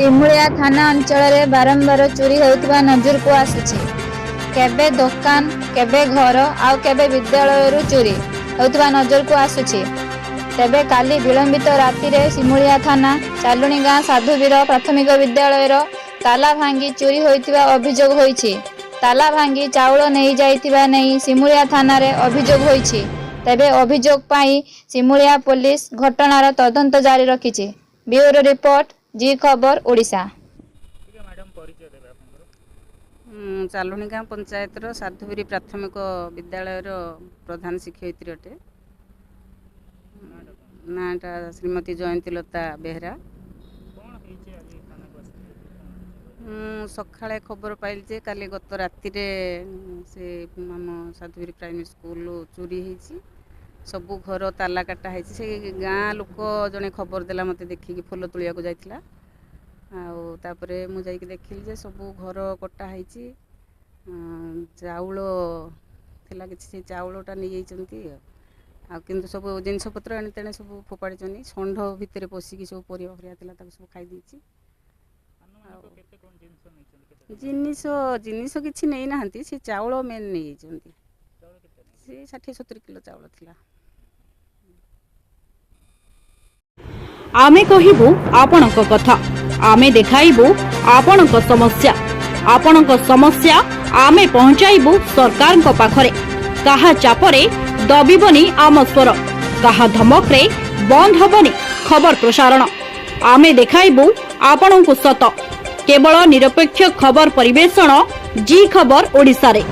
ସିମୁଳିଆ ଥାନା ଅଞ୍ଚଳରେ ବାରମ୍ବାର ଚୋରି ହେଉଥିବା ନଜରକୁ ଆସୁଛି। କେବେ ଦୋକାନ, କେବେ ଘର, ଆଉ କେବେ ବିଦ୍ୟାଳୟରୁ ଚୋରି ହେଉଥିବା ନଜରକୁ ଆସୁଛି। ତେବେ କାଲି ବିଳମ୍ବିତ ରାତିରେ ସିମୁଳିଆ ଥାନା ଚାଲୁଣିଗାଁ ସାଧୁବୀର ପ୍ରାଥମିକ ବିଦ୍ୟାଳୟର ତାଲା ଭାଙ୍ଗି ଚୋରି ହୋଇଥିବା ଅଭିଯୋଗ ହୋଇଛି। ତାଲା ଭାଙ୍ଗି ଚାଉଳ ନେଇଯାଇଥିବା ନେଇ ସିମୁଳିଆ ଥାନାରେ ଅଭିଯୋଗ ହୋଇଛି। ତେବେ ଅଭିଯୋଗ ପାଇଁ ସିମୁଳିଆ ପୋଲିସ ଘଟଣାର ତଦନ୍ତ ଜାରି ରଖିଛି। ବ୍ୟୁରୋ ରିପୋର୍ଟ, ଜି ଖବର ଓଡ଼ିଶା। ଟିକେ ମ୍ୟାଡ଼ାମ୍, ପରିଚୟ ଦେବେ ଆପଣଙ୍କର। ମୁଁ ଚାଲୁଣିଗାଁ ପଞ୍ଚାୟତର ସାଧୁବିରି ପ୍ରାଥମିକ ବିଦ୍ୟାଳୟର ପ୍ରଧାନ ଶିକ୍ଷୟିତ୍ରୀ ଅଟେ। ନାଁଟା କ'ଣ? ନାଁଟା ଶ୍ରୀମତୀ ଜୟନ୍ତୀଲତା ବେହେରା। କ'ଣ ହେଇଛି, ଆଜି ଥାନାକୁ ଆସିଥିଲେ, କ'ଣ ହେଇଛି? ମୁଁ ସକାଳେ ଖବର ପାଇଲି ଯେ କାଲି ଗତ ରାତିରେ ସେ ଆମ ସାଧୁବିରି ପ୍ରାଇମେରୀ ସ୍କୁଲ ଚୋରି ହେଇଛି, ସବୁ ଘର ତାଲା କାଟା ହେଇଛି। ସେ ଗାଁ ଲୋକ ଜଣେ ଖବର ଦେଲା ମୋତେ, ଦେଖିକି ଫୁଲ ତୋଳିବାକୁ ଯାଇଥିଲା। ଆଉ ତାପରେ ମୁଁ ଯାଇକି ଦେଖିଲି ଯେ ସବୁ ଘର କଟା ହେଇଛି, ଚାଉଳ ଥିଲା କିଛି, ସେ ଚାଉଳଟା ନେଇଯାଇଛନ୍ତି। ଆଉ କିନ୍ତୁ ସବୁ ଜିନିଷପତ୍ର ଏଣେ ତେଣେ ସବୁ ଫୋପାଡ଼ିଛନ୍ତି। ଷଣ୍ଢ ଭିତରେ ପଶିକି ସବୁ ପରିବା ଫରିବା ଥିଲା, ତାକୁ ସବୁ ଖାଇ ଦେଇଛି। ଆନୁମାନିକ କେତେ କ'ଣ ଜିନିଷ ନେଇଛନ୍ତି, କେତେ ଟଙ୍କା? ଜିନିଷ କିଛି ନେଇନାହାନ୍ତି, ସେ ଚାଉଳ ମେନ୍ ନେଇଯାଇଛନ୍ତି। ଚାଉଳ କେତେ ନେଇଛନ୍ତି? ସେ 60-70 କିଲୋ ଚାଉଳ ଥିଲା। ଆମେ କହିବୁ ଆପଣଙ୍କ କଥା, ଆମେ ଦେଖାଇବୁ ଆପଣଙ୍କ ସମସ୍ୟା, ଆପଣଙ୍କ ସମସ୍ୟା ଆମେ ପହଞ୍ଚାଇବୁ ସରକାରଙ୍କ ପାଖରେ। କାହା ଚାପରେ ଦବିବନି ଆମ ସ୍ୱର, କାହା ଧମକରେ ବନ୍ଦ ହେବନି ଖବର ପ୍ରସାରଣ। ଆମେ ଦେଖାଇବୁ ଆପଣଙ୍କୁ ସତ, କେବଳ ନିରପେକ୍ଷ ଖବର ପରିବେଷଣ, ଜି ଖବର ଓଡ଼ିଶାରେ।